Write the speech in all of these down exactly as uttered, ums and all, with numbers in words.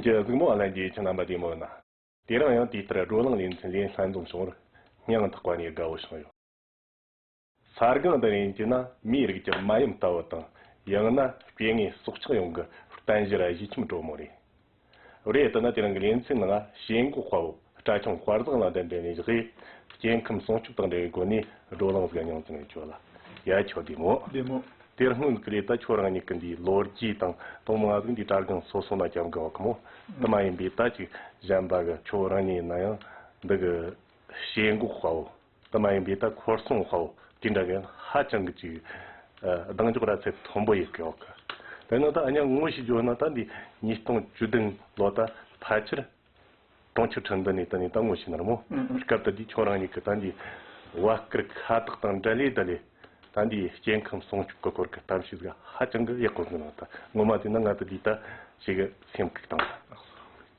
གྱི་གཟིགས་མོ་ལྷན་རྒྱས་ཁྱེད་རྣམ་པ་བདེ་མོ་ཡིན་ན། དེ་རིང་ཡང་དེ་ལྟར་བགྲོ་གླེང་ལེ་ཚན་ལས་ལྷན་འཛོམས་བྱུང་བར་སྙིང་ཐག་པ་ནས་དགའ་བོ་བྱུང་ཡོད། ས་སྒང་འདི་ནས་ཡིན་གྱི་ན་མིའི་རིགས་ཀྱི་མ་ཡུམ་ལྟ་བུ་དང་། ཡང་ན་སྐྱེ་དངོས་སྲོག་ཆགས་ཡོངས་ཀྱི་བརྟན་གཞིར་གཞིས་ཁྱིམ་གྲོ་མོ་རེད། རེད། དེ་ན་དེ་རིང་གི་ལེ་ཚན་ནང་ཞེ་འགོག་དཔའ་བོ་སྐྲ་ཆུང་དཔའ་བཟང་ལ་ལྡན་པའི་གནས་བཞག་སྐྱེ་ཁམས་སྲུང་སྐྱོབ་དང་འབྲེལ་བའི་སྒོ་ནས་བགྲོ་གླེང་ཟིག་མྱོང་ཙམ་ཡོད་ཆོག་ལ། ཡ་ཁྱོད་བདེ་མོ། བདེ་མོ། དེར་སྔོན་གི་ལས་ད་ཁྱོད་རང་ཉིད་ཀྱི་འདིའི་ལོ་རྒྱུས་དང་དང་མ་ཟིག་འདིའི་དྲ་རྒྱུན་སོ་སོ་ན་ཀྱང་དགའ་བ་གི་མོ། དེ་མ་ཡིན་པའི་ད་ཅིག་གཞན་པ་གི་ཁྱོད་རང་ཉིད་ཡིན་ན་ཡང་འདི་གི་ཞེ་འགོག་དཔའ་བོ། དེ་མ་ཡིན་པའི་ད་ཁོར་སྲུང་དཔའ་བོ་དེ་འདྲ་གི་ཧ་ཅང་གི་ཅིག་ཨ་གདེང་འཇོག་ར་ཚད་མཐོན་པོ་ཡོད་གི་ཡོད་གི། དེ་ནི་ད་ཨ་ཉག་ངོ་ཤེས་རྒྱུ་ན་ད་འདི་ཉིས་སྟོང་བཅུ་བདུན་ལོ་ད་ཕལ་ཆེར་གྲོང་ཁྱེར་ཁྲིན་ཏུ་ནས་ད་ནི་ད་ངོ་ཤེས་ནི་རེད་མོ། ཨང་ཨང་། སྐབས་དེ་དུས་ཁྱོད་རང་ཉིད་ཀྱི་ད་འདི་བ་སྐུར་ཁ་བཏགས་དང་འབྲེལ་ལས་ད་ལས། ད་འདི་སྐྱེ་ཁམས་སྲུང་སྐྱོབ་ཀྱི་སྐོར་གྱི་གཏམ་བཤད་ཟིག་ཧ་ཅང་གི་ཡག་པོ་ཟིག་གནང་། ད་ངོ་མ་དེ་ན་ང་ད་འདི་ད་ཞིག་སེམས་འགུག་བཏང་།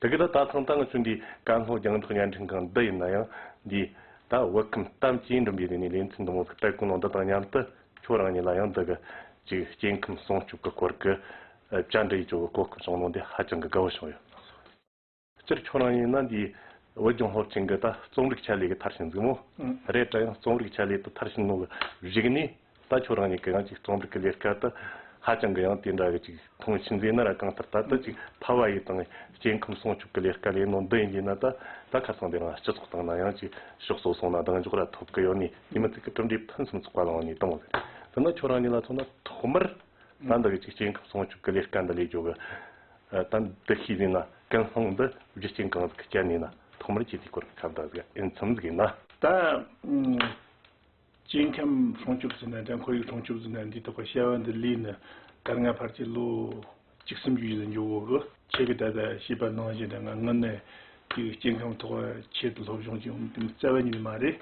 དེ་གི་ད་ད་ཐེངས་ད་ང་ཚོ་འདི་ཀན་ལྷོ་རྒྱང་བསྒྲགས་བརྙན་འཕྲིན་ཁང་འདི་ཡིན་ན་ཡང་འདི་ད་བོད་ཁམས་གཏམ་ཅན་འགྲིམ་པའི་དེ་ནས་ལེ་ཚན་འདི་མོ་ཟིག་སྤྲད་གོ་ནོ་འདི་དང་མཉམ་དུ་ཁྱོད་རང་ཉིད་ལ་ཡང་འདི་གི་ཅིག་སྐྱེ་ཁམས་སྲུང་སྐྱོབ་ཀྱི་སྐོར་གྱི་བཅར་འདྲི་ཡེད་རྒྱུ་གི་གོ་སྐབས་བྱུང་ནོ་འདི་ཧ་ཅང་གི་དགའ་བོ་བྱུང་ཡོད། སྤྱིར་ཁྱོད་རང་ཡིན་ན་འདིའི་བོད་ལྗོངས་སློབ་ཆེན་གྱི་ད་རྩོམ་རིག་ཆེད་ལས་ཀྱི་མཐར་ཕྱིན་ཟིག་མོ། ཨང་། རེད་དྲ་ཡང་རྩོམ་རིག་ཆེད་ལས་དུ་མཐར་ཕྱིན་ནོ་གི་གཞུག་ནས་ད་ཁྱོད་རང་ཉིད་ཀྱི་ཡང་ཅིག་རྩོམ་རིག་གི་ལས་ཀ་དུ་ཧ་ཅང་གི་ཡང་དེ་འདྲ་གི་ཅིག་མཐོང་ཆེན་ཟིན་ན་ར་གང་ལྟར་ད་ལྟ་ཅིག་ཕ་བ་ཡི་དང་སྐྱེ་ཁམས་སྲུང་སྐྱོབ་ཀྱི་ལས་ཀ་ལས་ནོ་འདི་ཡིན་གྱི་ན་ད་ད་ཁ་སང་དེ་རང་སྤྱི་ཚོགས་སྟེང་ན་ཡང་ཅིག་ཕྱོགས་སོ་སོ་ན་གདེང་འཇོག་ར་ཐོབ་གི་ཡོད་ནི་དེ་མི་ཚིག་གི་གྲུབ་འབྲས་ཕུན་སུམ་ཚོགས་པ་ལང་ནི་དང་བ་ཟེར། དེ་ན་ཁྱོད་རང་ཉིད་ལ་མཚོན་ན་ཐོག་མར། ད་འདི་གི་ཅིག་སྐྱེ་ཁམས་སྲུང་སྐྱོབ་ཀྱི་ལས་ཀ་འདི་ལས་རྒྱུ་གི། ད་འདི་ཤེས་ཟིན་ན་ཀུན་སློང་འདི་རྒྱུ་རྐྱེན་གང་ཟིག་གི་རྐྱེན་ཡིན་ན་ཐོག་མར་ཁྱེད་དེའི་སྐོར་གྱི་ཁ་བརྡ་ཟིག་ཨེ་མཚམས་ཟིག་ཡིན་ན། ད་སྐྱེ་ཁམས་སྲུང་སྐྱོབ་ཟིན་ན་འདྲ་ཁོར་ཡུག་སྲུང་སྐྱོབ་ཟིན་ན་འདི་ཐོག་གི་བྱ་བ་འདི་ལས་ནི་ད་སྔ་ཕར་གྱི་ལོ་བཅུ་གསུམ་རྒྱུ་ཡིན་ལ་འགྱོ་གོ་གི། ཁྱེད་ཀྱི་ད་ལྟ་ཞེས་པ་ནང་བཞིན་ད་ང་ངི་ནི་དེའི་སྐྱེ་ཁམས་ཐོག་ཆེད་དུ་སློབ་སྦྱོང་བྱུང་དེ་རྩ་བ་ཉིད་མ་རེད།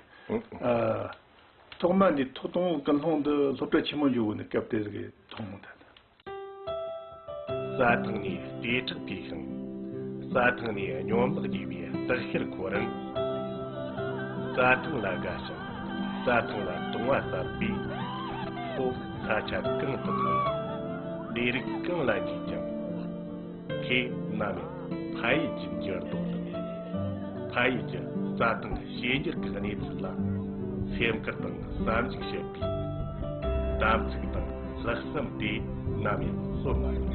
ཨ། ཐོག་མ་འདི་ཐོག་དང་པོ་ཀུན་སློང་འདི་སློབ་གྲྭ་ཆེན་མོ་འཇོག་གོ་ནི་སྐབས་དེ་ཟིག་གི་ཐོག་མོ་ད་ད། རྩྭ་ཐང་ནས་ལྟེ་ཁྲག་འཕེལ་ཞིང་། རྩྭ་ཐང་ནས་སྙོམས་ལག་རྒྱས་པའི་སྟག་ཤར་ཁོ་རང་། རྩྭ་ཐང་ལ་དགའ་ཞིང་རྩྭ་ཐང་ལ་དུང་བ་ཟབ་པས། ཁོ་ས་ཆ་གང་དུ་ཐོན། ལས་རིགས་གང་ལ་འཇུས་ཀྱང་། ཁོས་ནམ་ཡང་ཕ་ཡུལ་གྱི་འགྱུར་ལྡོག་དང་། ཕ་ཡུལ་གྱི་རྩྭ་ཐང་བྱེ་འགྱུར་གྱི་གནས་ཚུལ་ལ་སེམས་ཁུར་དང་བསམ་གཞིགས་བྱེད་པའི་དམ་ཚིག་དང་ལྷག་བསམ་དེ་ནམ་ཡང་ལྷོད་མ་ཡོང་།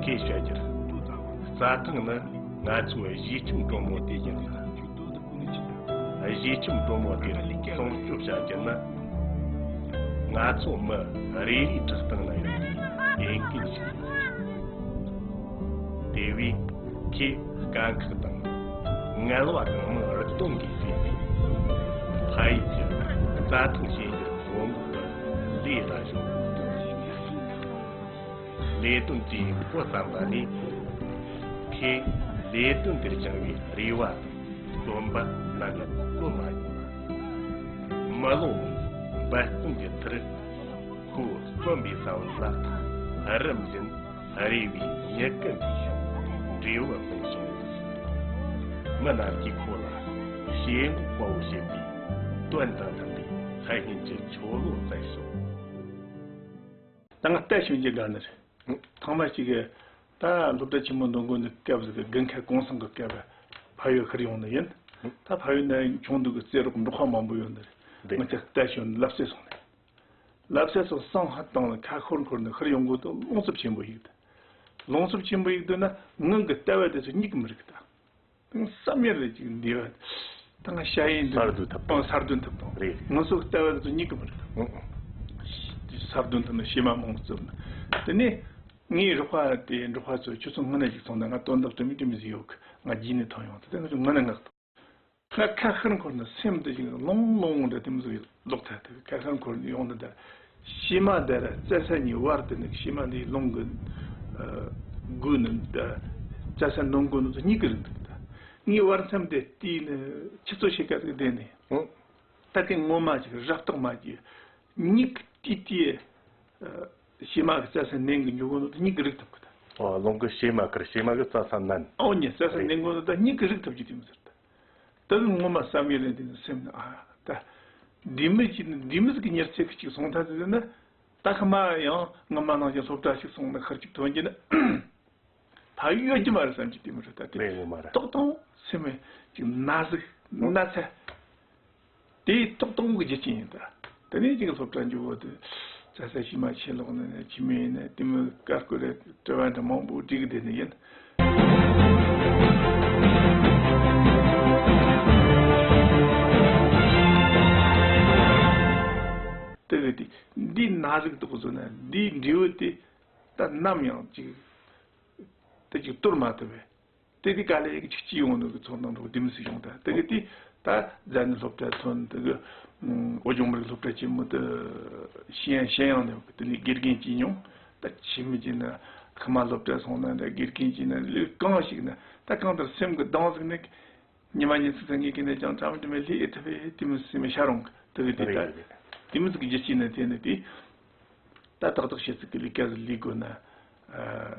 ཁོས་བཤད་རྒྱུར། རྩྭ་ཐང་ནི་ང་ཚོའི་གཞིས་ཁྱིམ་གྲོ་མོ་དེ་ཡིན་ལ། གཞིས་ཁྱིམ་གྲོ་མོ་དེར་སྲུང་སྐྱོབ་བྱ་རྒྱུ་ནི་ང་ཚོ་མི་རེ་རེའི་བསྒྲགས་སྟངས་ལ་ཡོད་པའི་འོས་འགན་ཞིག་ཡིན། དེ་བས་ཁོས་དཀའ་ཁག་དང་ངལ་བ་གང་མང་རུ་གཏོང་གིས་བསྲེས་ཏེ། ཕ་ཡུལ་གྱི་རྩྭ་ཐང་བྱེ་འགྱུར་སྔོན་འགོག་གི་ལས་ལ་གཞོལ། ལས་དོན་དེའི་འགོ་བརྩམས་པ་ནས་ཁོས་ལས་དོན་དེར་བཅངས་པའི་རེ་བ་དང་བརྩོན་པ་ནམ་ཡང་ལྷོད་མ་མྱོང་། མི་ལོ་འབད་བརྩོན་གྱི་མཐར་ཁོས་རྩོམ་པའི་ས་བོན་ལ་རིམ་བཞིན་རེ་བའི་མྱུ་གུ་འབུས་ཤིང་འབྲས་བུ་སྨིན་བྱུང་། མི་རྣམས་ཀྱིས་ཁོ་ལ་ཞེ་འགོག་དཔའ་བོ་ཞེས་པའི་དོན་དང་མཐུན་པའི་ལྷ་ཡུལ་གྱི་ཆོ་ལོ་བསྩལ་ཞིང་། ད་ང་ལྟ་ཞིང་གི་དགའ་ནི་རེད། ཐང་མ་གཅིག་གི་ད་སློབ་གྲྭ་ཆེན་མོ་འདོན་དགོས་ནི་སྐབས་ཟིག་གི་དགུན་ཁ་གུང་སེང་གི་སྐབས་ཕ་ཡུལ་ཤར་ཡོང་ནི་ཡིན། ད་ཕ་ཡུལ་ན་ཆུང་དུས་ཀྱི་རྩེད་རོགས་འབྲོག་པ་མང་པོ་ཡོད་ནི་རེད། ང་ཚོ་ལྟ་ཞིང་ལབ་སེ་སོང་ནས། ལབ་སེ་སོང་སང་ཧ་བཏང་ལ་ཁ་ཤོར་འཁོར་ནས་ཤར་ཡོང་དགོས་དུ་རླུང་འཚུབ་ཆེན་པོ་ཡིག་དུ། རླུང་འཚུབ་ཆེན་པོ་ཡིག་དུ་ན་ངང་གི་ལྟ་བ་དེ་ཚོ་སྙིགས་གི་མི་རིག་གི་ད། དང་བསམ་ཡས་ལས་ཅིག་འདི་བ། དང་ཤ་ཡིན་འདི། སར་སྡོད་ཐུབ་དང་། སར་སྡོད་ཐུབ་དང་། རེད། ང་ཚོ་ལྟ་བ་དེ་ཚོ་སྙིགས་གི་མི་རིག་དང་། སར་སྡོད་ཐུབ་ན་ཤེས་མ་མང་བཙུགས་ན། དེ་ནས་ངའི་རོགས་པ་དེ་འབྲོག་པ་ཚོ་ཁྱོད་ཚོ་སྔོན་ནས་ཅིག་སོང་ན་ང་དོན་དག་དུ་མི་དེ་མི་ཟིག་ཡོད་གི་ང་རྒྱུས་ནས་ཐོན་ཡོང་དུ་དེ་ང་ཚོ་སྔོན་ནས་ངག་ང་ཁ་ཤར་འཁོར་ནས་སེམས་དེ་ཅིག་ལོང་ལོང་འདྲ་དེ་མི་ཟིག་ལོག་ཐལ་དེ་ཁ་ཤར་འཁོར་ནས་ཡོང་ནས་ད་བྱེ་མ་དེ་ར་རྩྭ་ས་གཉིས་བར་དེ་ནས་བྱེ་མ་འདི་ལུང་གི་དགུ་ནས་ད་རྩྭ་ས་ནང་དགུ་ནས་གཉིས་ཀྱི་རིང་དུ་ད་ངའི་བར་མཚམས་དེ་བལྟས་ནས་ཁྱི་ཚོ་ཞིག་ག་དེ་བསྡད་ནས་ད་གིན་ངོ་མ་ཅིག་རབ་རྟོག་མ་གྱིས་མྱིག་ཏི་ཏི། བྱེ་མ་གི་རྩྭ་ས་ནན་གི་མྱུ་གུ་ནོ་ད་མྱིག་གི་རིག་ཐུབ་གི་ད། ཨོ་ལུང་གི་བྱེ་མ་གིར་བྱེ་མ་གི་རྩྭ་ས་ནན། ཨོ་ཉེ་རྩྭ་ས་ནན་གོ་ནོ་ད་མྱིག་གི་རིག་ཐུབ་ཀྱི་དེ་མི་ཟེར་ད། ད་གི་ངོ་མ་བསམ་ཡས་ལེན་དེ་ནི་སེམས་ནི་ཨ་ད། འདི་མི་ཅིག་ནི་འདི་མི་ཟིག་གི་ཉེར་ཚེ་གི་ཅིག་སོང་ཐ་ཟེར་ན། ད་ཁ་མ་ཡང་ངོ་མ་ནང་བཞིན་སློབ་གྲྭ་ཞིག་སོང་ན་ཁར་ཅིག་ཐོན་གྱི་ན། ཨ་ཡོད་རྒྱུ་མ་རེད་བསམ་གྱི་དེ་མོ་རེད། ད་དེ་རེད་ངོ་མ་རེད། ཏོག་ཏོག་སེམས་ཅིག་ན་ཟུག་ན་ཚ་དེའི་ཏོག་ཏོག་གི་རྒྱུ་རྐྱེན་ཡིན། ད་དེ་ནས་ཅིག་སློབ་གྲྭ་འགྱོ་བོ་དེ་རྩྭ་ས་ཤི་མ་ཆེ་ལོག་ནས་ནས་ཁྱིམ་མི་ཡིན་ནས་དེ་མོ་ཀ་ཀོ་རེ་དྲི་བ་འདྲ་མང་པོ་འདྲི་གི་བསྡད་ནས་ཡིན། དེ་གི་དེ་འདི་ན་ཟུག་ཏོག་བཟོ་ན་འདིའི་འབྲས་བུ་དེ་ད་ནམ་ཡང་ཅིག་དེ་ཅིག་གཏོར་མ་ཐུབ་པས། དེ་དེ་ག་ལས་ཡག་ཅིག་ཅི་ཡོང་ནོ་གི་ཚོར་སྣང་འགྲོ་དེ་མི་སྲིད་བྱུང་། ད་དེ་གི་དེ་ད་རྫ་ནི་སློབ་གྲྭ་ཐོན་དེ་གི་ཨོ་སྦྱོང་མི་རིགས་སློབ་གྲྭ་ཆེན་མོ་དེ་ཤེས་ཡང་ཤེས་ཡང་ནས་དེ་ནས་དགེ་རྒན་གྱིས་མྱོང་། ད་ཆི་མི་གྱིས་ན་ཁི་མ་སློབ་གྲྭ་སོང་ན་ད་དགེ་རྒན་གྱིས་ན་ལས་གང་ཞིག་ན་ད་གང་ལྟར་སེམས་གི་སྡང་ཟིག་ནས་ཉི་མ་ཉི་ཚེ་ཚེ་ངེད་ཀྱི་ནས་ཀྱང་ཁྲམ་དྲི་མེད་ལྷེ་ཨེ་ཐུབ་པའི་དེ་མི་སེམས་ཤ་རུང་གི་དེ་གི་དེ་ད་རེད་རེད། དེ་མི་ཟིག་གི་རྒྱུ་ཅི་ན་དེ་ནི་དེ། ད་ཏག་ཏག་བྱེད་ཚིག་གི་ལས་ཀ་ཟིག་ལས་དགོས་ན།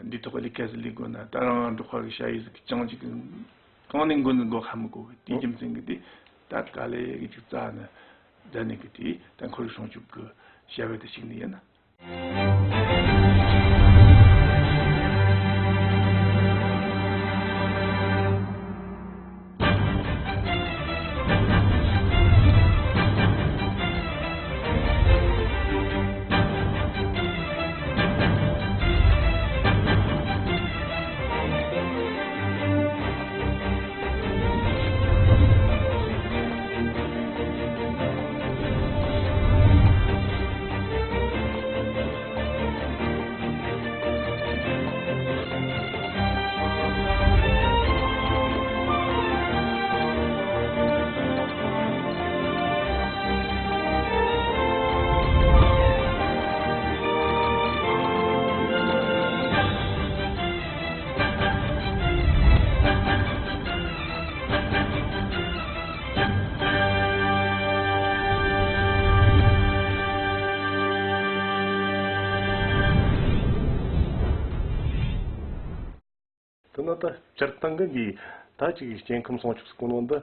འདི་ཐོག་ལས་ཀ་ཟིག་ལས་དགོས་ན་ད་རང་འབྲོག་པ་གི་ཞ་ཡི་ཟིག་གི་ཅང་ཅིག་གི་གང་ནས་འགོ་འཛིན་དགོས་ཧ་མི་གོ་གི་དེའི་རྒྱུ་མཚན་གི་དེ་ད་ག་ལས་གི་ཅིག་རྩ་ནས་ད་ནས་གི་དེ་ད་ཁོར་ཡུག་སྲུང་སྐྱོབ་གི་བྱ་བ་དེ་ཞིག་ནི་ཡིན། དེ་ནི་ད་སྤྱིར་བཏང་གི་འདི་ད་ཅིག་སྐྱེ་ཁམས་སྲུང་སྐྱོབ་སྐོར་ནང་འདི་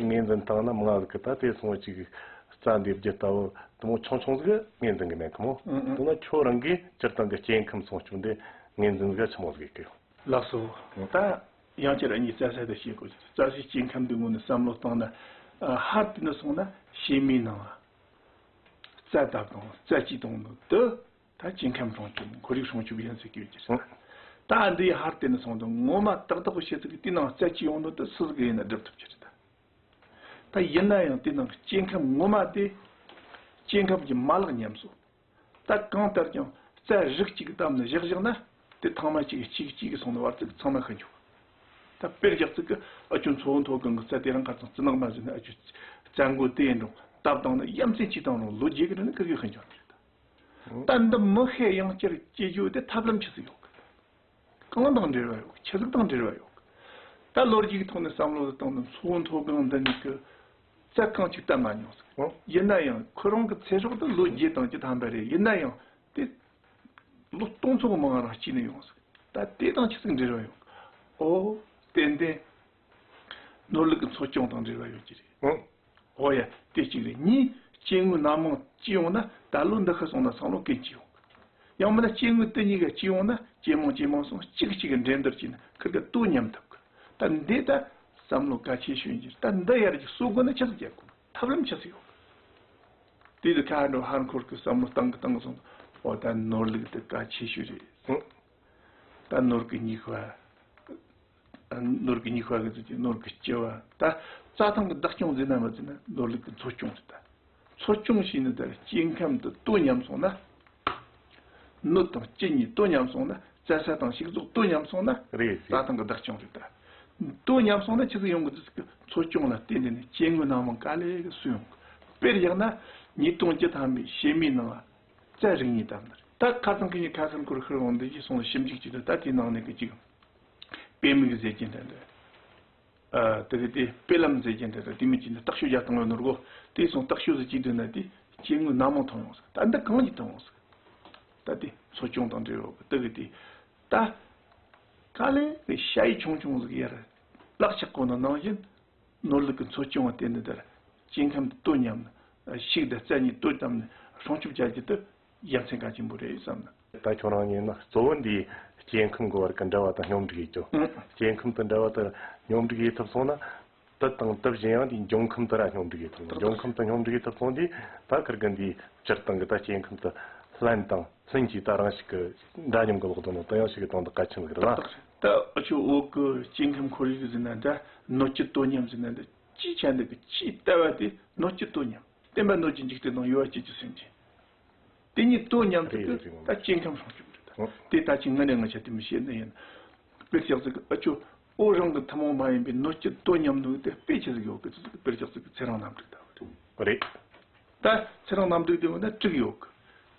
ངོས་འཛིན་བཏང་ན་མང་ཟིག་གི་ད་དེ་སོང་ཅིག་རྩ་འདེབས་རྒྱུ་ལྟ་བུ་དེ་མོ་ཆུང་ཆུང་ཟིག་ངོས་འཛིན་གི་མེད་གི་མོ། ཨང་ཨང་། དེ་ནི་ཁྱོད་རང་གིས་སྤྱིར་བཏང་གི་སྐྱེ་ཁམས་སྲུང་སྐྱོབ་འདི་ངོས་འཛིན་ཟིག་ཆི་མོ་ཟིག་གི། ལགས་སོ། ད་ཡང་བསྐྱར་ཨ་ནི་རྩྭ་ས་དེ་བཤད་དགོས། རྩྭ་སའི་སྐྱེ་ཁམས་འདི་ངོས་ནས་བསམ་བློ་བཏང་ན། ཧར་དེ་ནས་སོང་ན་བྱེ་མའི་ནང་རྩྭ་བཏབ་དང་རྩྭ་སྐྱེས་བཏང་ནོ་དེ་ད་སྐྱེ་ཁམས་སྲུང་སྐྱོབ་ཁོར་ཡུག་སྲུང་སྐྱོབ་ཡིན་ཟེར་གི་ཡོད་ཀྱི་རེད། ད་འདི་ཧར་དེ་ནས་སོང་དང་ངོ་མ་ཏག་ཏག་བཤད་ཚིག་གི་དེ་ནང་རྩྭ་སྐྱེས་ཡོང་ནོ་དེ་སུ་ཟིག་ཡིན་ན་སྒྲུབ་ཐུབ་ཀྱི་རེད། ད་ཡིན་ན་ཡང་དེ་ནང་གི་སྐྱེ་ཁམས་ངོ་མ་དེ་སྐྱེ་ཁམས་ཀྱི་མ་ལག་ཉམས་སོ། ད་གང་ལྟར་ཀྱང་རྩྭ་རིགས་གཅིག་བཏབ་ནས་བཞག་བཞག་ན་དེ་ཐང་མ་གཅིག་གཅིག་གཅིག་གི་སོང་ནས་བར་དུ་ཚང་མ་ཤི་འགྱོ། ད་དཔེར་བཞག་ཚིག་གི་ཨ་ཆུ་མཚོ་བོ་མཐོ་སྒང་གི་རྩྭ་དེ་རང་ཁ་ཚང་རྩི་ནག་མ་ཟིན་ནས་ཨ་ཆུ་རྩྭ་མགོ་དེ་ཡིན་རུང་བཏབ་བཏང་ན་ཡ་མཚན་གཅིག་བཏང་རུང་ལོ་བརྒྱད་ཀྱི་རིང་ནས་ཁིར་གི་ཤི་འགྱོ་ནི་རེད། ད་འདི་མི་ཤེས་ཡང་བསྐྱར་སྐྱེ་རྒྱུ་དེ་ཐབས་ལམ་ཆི་ཟིག་ཡོད་གི། གང་དང་འབྲེལ་བ་ཡོད་གི། ཆི་ཟིག་དང་འབྲེལ་བ་ཡོད་གི། ད་ལོ་རྒྱུས་ཀྱི་ཐོག་ནས་བསམ་བློ་བཏང་ན་མཚོ་བོ་མཐོ་སྒང་འདི་ནས་གི་རྩྭ་རྐང་གཅིག་བཏབ་མ་མྱོང་ཟིག་ཨོ། ཡིན་ན་ཡང་ཁོ་རང་གི་ཚེ་སྲོག་དེ་ལོ་བརྒྱད་དང་བཅུ་ཐམ་པ་རེད། ཡིན་ན་ཡང་དེ་ལོ་སྟོང་ཚོ་མང་རང་སྐྱེས་ནས་ཡོང་ཟིག་ད་དེ་དང་ཆི་ཟིག་འབྲེལ་བ་ཡོད་གི། ཨོ། ཏན་ཏན་ནོར་ལུག་གི་འཚོ་སྐྱོང་དང་འབྲེལ་བ་ཡོད་ཀྱི་རེད། ཨོ། འོ་ཡ། དེ་གཅིག་རེད། གཉིས། སྐྱེ་དངོས་སྣ་མང་སྐྱེ་ཡོང་ན་ད་ལོ་འདི་ཤི་སོང་ན་སང་ལོ་རྐུན་སྐྱེ་ཡོང་གི། ཡང་མིན་ན་སྐྱེ་དངོས་དེ་གཉིས་ཀ་སྐྱེ་ཡོང་ན་ཇེ་མང་ཇེ་མང་སོང་གཅིག་གཅིག་གི་འགྲན་བསྡུར་བྱས་ན་ཁིར་ག་དོ་མཉམ་ཐུབ་གི། ད་འདི་ད་བསམ་བློ་གལ་ཆེ་ཤོས་ཡིན་གྱི། ད་འདི་ཡར་གྱི་གསོ་དགོས་ན་ཆི་ཟིག་རྒྱག་དགོས། ཐབས་ལམ་ཆི་ཟིག་ཡོད་གི། དེ་དུས་ཁ་འགྲོ་ཧར་འཁོར་གི་བསམ་བློ་བཏང་གི་བཏང་གི་སོང་། འོ་ད་ནོར་ལུག་དེ་གལ་ཆེ་ཤོས་རེད། ད་ནོར་གི་ཉེས་པ། ནོར་གི་ཉེས་པ་གི་ཚུལ་གྱི་ནོར་གི་ལྕི་བ། ད་རྩྭ་ཐང་གི་བདག་སྐྱོང་ཟེར་ན་མ་ཟེར་ན་ནོར་ལུག་གི་འཚོ་སྐྱོང་རེད། ད་འཚོ་སྐྱོང་བྱས་ནས་ད་སྐྱེ་ཁམས་དེ་དོ་མཉམ་སོང་ན། སྣོད་དང་སྐྱེ་གཉིས་དོ་མཉམ་སོང་ན། རྩྭ་ས་དང་ཕྱུགས་ཟོག་དོ་མཉམ་སོང་ན། རེད་རེད། རྩྭ་ཐང་གི་བདག་སྐྱོང་རེད། ད་དོ་མཉམ་སོང་ན་ཆི་ཟིག་ཡོང་གི་འདུག་ཟེར་གི། འཚོ་སྐྱོང་ལ་བརྟེན་ནས་ནི་སྐྱེ་དངོས་སྣ་མང་ག་ལེ་གི་གསོ་ཡོང་གི། དཔེར་བཞག་ན་ཉིས་སྟོང་བཅུ་ཐམ་པའི་བྱེ་མའི་ནང་ལ་རྩྭ་རིགས་གཉིས་བཏབ་ནི་རེད། ད་ཁ་སང་གི་ཉིན་ཁ་སང་ཁོར་ཤི་རུང་འདི་ཞིག་སོང་ཞིབ་འཇུག་བྱས་ཏེ་ད་དེའི་ནང་ནས་གི་གཅིག་པད་མིག་ཟེར་གྱིན་འདྲ་འདྲ། ཨ། དེ་གི་དེ་པད་ལམ་ཟེར་གྱིན་འདྲ་འདྲ། དེ་མི་གྱིས་འདི་རྟགས་ཤོག་རྒྱག་བཏང་ཡོད་ནོ་གོ། དེ་སོང་རྟགས་ཤོག་ཟིག་གྱིས་འདོན་ན་དེ་སྐྱེ་དངོས་སྣ་མང་ཐོན་ཡོང་ཟིག་ད་འདི་གང་གྱིས་ཐོན་ཡོང་ཟིག་ད་དེ་འཚོ་སྐྱོང་དང་འབྲེལ་ཡོད་གི། དེ་གི་དེ་ད་ག་ལེ་གི་ཤ་ཡི་ཆུང་ཆུང་ཟིག་ཡར་ལག་ཆགས་གོ་ནོ་ནང་བཞིན་ནོར་ལུག་གི་འཚོ་སྐྱོང་བ་དེ་འདི་ལྟར་སྐྱེ་ཁམས་དེ་དོ་མཉམ་ནས་ཕྱུགས་དང་རྩྭ་གཉིས་དོ་མཉམ་ནས་སྲུང་སྐྱོབ་བྱ་རྒྱུ་དེ་ཡ་མཚན་གལ་ཆེན་པོ་རེད་བསམ་ན། ད་ཁྱོད་རང་ཉིད་ནི་གཙོ་བོ་འདིའི་སྐྱེ་ཁམས་ཀྱི་བར་གྱི་འབྲེལ་བ་དང་སྙོམས་སྒྲིག་ཡེད་རྒྱུ། ཨང་། སྐྱེ་ཁམས་དང་འབྲེལ་བ་དང་སྙོམས་སྒྲིག་ཡེད་ཐུབ་སོང་ན། དེ་དང་དེ་བཞིན་ཡང་དེའི་འབྱུང་ཁམས་དེ་ར་སྙོམས་སྒྲིག་ཡེད་ཐུབ། ཏག་ཏག་འབྱུང་ཁམས་དང་སྙོམས་སྒྲིག་ཡེད་ཐུབ་སོང་དུས། ད་ཁིར་གི་འདིའི་སྤྱིར་བཏང་གི་ད་སྐྱེ་ཁམས་དེ་ལྷན་དང་ལྷུན་གྱིས་ད་རང་ཞིག་གི་འདྲ་མཉམ་གི་ལོག་དོན་ནོ་དེ་ཡང་ཞིག་གི་དོན་དུ་གལ་ཆེན་ཟིག་རེད་ལ། ཏག་ཏག་རེད། ད་འུ་ཆོ་བོད་གི་སྐྱེ་ཁམས་ཁོར་ཡུག་ཟེར་ན་འདྲ། སྣོད་བཅུད་དོ་མཉམ་ཟེར་ན་འདྲ། སྤྱིའི་ཆ་འདི་གི་སྤྱིའི་ལྟ་བ་དེ་སྣོད་བཅུད་དོ་མཉམ། བརྟེན་པ་སྣོད་ཀྱི་འཇིག་རྟེན་དང་། ཡོ་བྱད་ཀྱི་སེམས་ཅན། དེ་གཉིས་དོ་མཉམ་དུ་རེད་གི་རེད། ད་སྐྱེ་ཁམས་སྲུང་སྐྱོབ་རེད། ད་ཨང་། དེ་ད་ཅི་ངས་ནས་ང་ཆ་དེ་མི་ཤེས་ནི་ཡིན། དཔེར་བཞག་ཚིག་གི་ཨ་ཆོ་ཨོ་རང་གི་ཐུན་མོང་མ་ཡིན་པའི་སྣོད་བཅུད་དོ་མཉམ་ནོ་དེ་དཔེ་ཆི་ཟིག་ཡོད་གི་ཚིག་གི། དཔེར་བཞག་ཚིག་གི་ཚེ་རིང་རྣམ་དྲུག་ལྟ་བུ་རེད། རེད། ད་ཚེ་རིང་རྣམ་དྲུག་དེ་འོ་ན་དྲུག་ཡོད་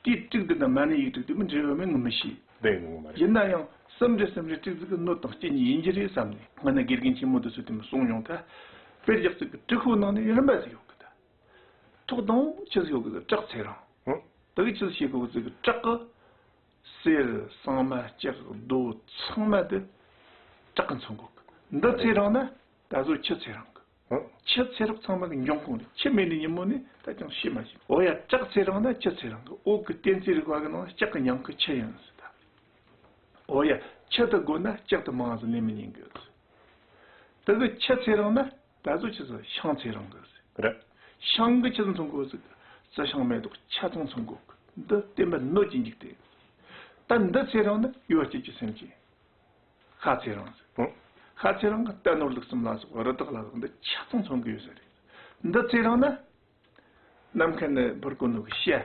གི། དེའི་དྲུག་དེ་དང་མ་ཎི་ཡིག་དྲུག་དེ་མི་འབྲེལ་བ་མེད་ངོ་མི་ཤེས། དེ་ངོ་མ་རེད། ཡིན་ན་ཡང་གསུམ་རེ་གསུམ་རེ་དྲུག་ཚིག་གི་སྣོད་དང་སྤྱི་གཉིས་ཡིན་གྱི་རེད་བསམ་ནས་ང་ནི་དགེ་རྒན་ཆེན་མོ་དེ་ཚོས་དེ་མི་གསུངས་མྱོང་ད། དཔེར་བཞག་ཚིག་གི་དྲུག་པོའི་ནང་ནས་རིམ་པ་ཟིག་ཡོད་གི་ད། ཐོག་དང་པོ་ཆི་ཟིག་ཡོད་གི་ཟེར། བྲག་ཚེ་རིང་། ཧུམ། དེ་གི་ཆི་ཟིག་བྱེད་དགོས་གི་ཟེར་གི། བྲག་གི་གསེར་ཟངས་མ་ལྕགས་རྡོ་ཚང་མ་དེ་བྲག་གིས་མཚོན་དགོས་གི། འདི་ཚེ་རིང་ན་ད་གཟོད་ཆུ་ཚེ་རིང་གི། ཧུམ། ཆུ་ཚེ་རོགས་ཚང་མ་གི་འབྱུང་ཁུངས་རེད། ཆུ་མེད་ནི་ཉིན་མོ་ནས་ད་ཅང་ཤི་མ་ཤི། འོ་ཡ། བྲག་ཚེ་རིང་ན་ཆུ་ཚེ་རིང་གི། བོད་གི་གཏན་ཚིགས་རིག་པ་གི་ནང་ལྕགས་གི་ཉམས་གི་ཆུ་ཡིན་ཟེར་ད། འོ་ཡ། ཆུ་དེ་དགོས་ན་ལྕགས་དེ་མང་ཟིག་ལེན་མི་ཉན་གི། དེ་གི་ཆུ་ཚེ་རིང་ན། ད་གཟོད་ཆི་ཟེར། ཤིང་ཚེ་རིང་གི་ཟེར། རེད། ཤིང་གི་ཆི་ཟིག་མཚོན་གོ་ཟེར། རྩི་ཤིང་མེ་ཏོག་ཆ་ཚང་མཚོན་གོ་གི། འདི་བརྟེན་པ་སྣོད་ཀྱི་འཇིག་རྟེན། ད་འདི་ཚེ་རིང་ན་ཡོ་བྱད་ཀྱི་སེམས་ཅན། ཤ་ཚེ་རིང་ཟེར། ཧུམ། ཤ་ཚེ་རིང་གི་རྟ་ནོར་ལུག་གསུམ་ལ་སོགས་རི་དྭགས་ལ་སོགས་འདི་ཆ་ཚང་མཚོན་གི་ཡོད་ས་རེད། འདི་ཚེ་རིང་ན། ནམ་མཁའ་ནས་འབུར་གོ་ནོ་གི་བྱ།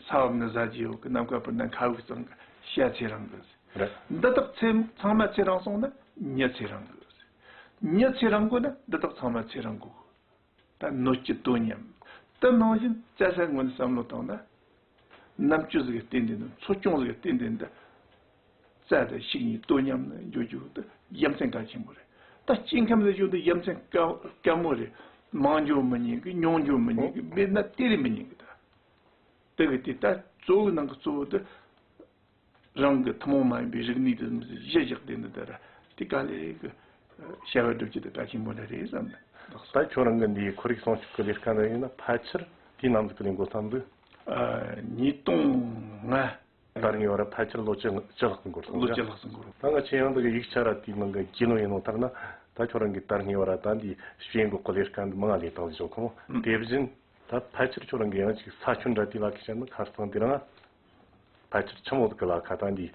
ས་བབས་ནས་ཟ་རྒྱུ་ཡོད་གི། ནམ་མཁའ་འཕུར་ན་མཁའ་དབུགས་གཙང་གི། བྱ་ཚེ་རིང་གི་ཟེར། རེད། འདི་དག་ཚེ་ཚང་མ་ཚེ་རིང་སོང་ན་མྱི་ཚེ་རིང་གི་ཟེར། མྱི་ཚེ་རིང་དགོས་ན་འདི་དག་ཚང་མ་ཚེ་རིང་དགོས། ད་སྣོད་བཅུད་དོ་མཉམ། དེ་ནང་བཞིན་བཙལ་ས་ངོས་ནས་བསམ་བློ་བཏང་ན། རྣམ་དཔྱོད་ཟིག་གི་སྟེང་དེ་ནི། འཚོ་སྐྱོང་ཟིག་གི་སྟེང་དེ་ནི། རྩྭ་དང་ཤིང་གཉིས་དོ་མཉམ་ནས་འགྱོ་རྒྱུ་དེ་ཡ་མཚན་གལ་ཆེན་པོ་རེད། ད་སྐྱེ་ཁམས་ཟེར་རྒྱུ་དེ་ཡ་མཚན་དཀའ་དཀའ་མོ་རེད། མང་འགྱོ་མི་ཉན་གི། ཉུང་འགྱོ་མི་ཉན་གི། མེད་ན་དེ་རེ་མི་ཉན་གི། ད་དེ་གི་དེ་ད་གཙོ་བོའི་ནང་གི་གཙོ་བོ་དེ་རང་གི་ཐུན་མོང་མ་ཡིན་པའི་རིག་གནས་དེ་གཞི་བཞག་དེ་འདི་ད་ར་དེ་དཀའ་ལས་གི། བྱ་བ་སྒྲུབ་རྒྱུ་དེ་གལ་ཆེན་པོ་འདྲ་རེད་བསམ་ནས། ད་ཁྱོད་རང་གི་འདིའི་ཁོར་ཡུག་སྲུང་སྐྱོབ་ཀྱི་ལས་ཀ་འདི་ཡིན་ན་ཕལ་ཆེར་དུས་ནམ་ཟིག་གི་ལས་འགོ་བརྩམས་འདུག་ཨ། ཉིས་སྟོང་ལྔ། དར་ངེས་བར་ཕལ་ཆེར་ལོ་བཅུ་བཅུ་ལྷག་ཙམ་འགོར་སོང་། ལོ་བཅུ་ལྷག་ཙམ་འགོར། ད་ང་ཆེ་ཡང་འདི་གི་ཡིག་ཆ་ར་དེའི་ནང་གི་རྒྱུས་ལོན་ཡིན་ནོ་ལྟར་ན། ད་ཁྱོད་རང་གིས་དར་ངེས་བར་ད་འདི་བྱེད་འགོ་གི་ལས་ཀ་འདི་མང་ང་ལས་བཏང་ཞོག་ཁོ་མོ། ཨང་། དེ་བཞིན་ད་ཕལ་ཆེར་ཁྱོད་རང་གིས་ཡང་ཅིག་ས་ཁྱོན་འདྲ་དེ་ལ་ཁི་བཤད་ན་ཁ་རྩང་དེ་རང་ཕལ་ཆེར་ཆི་མོ་གི་ལ་ཁ་ད་འདི་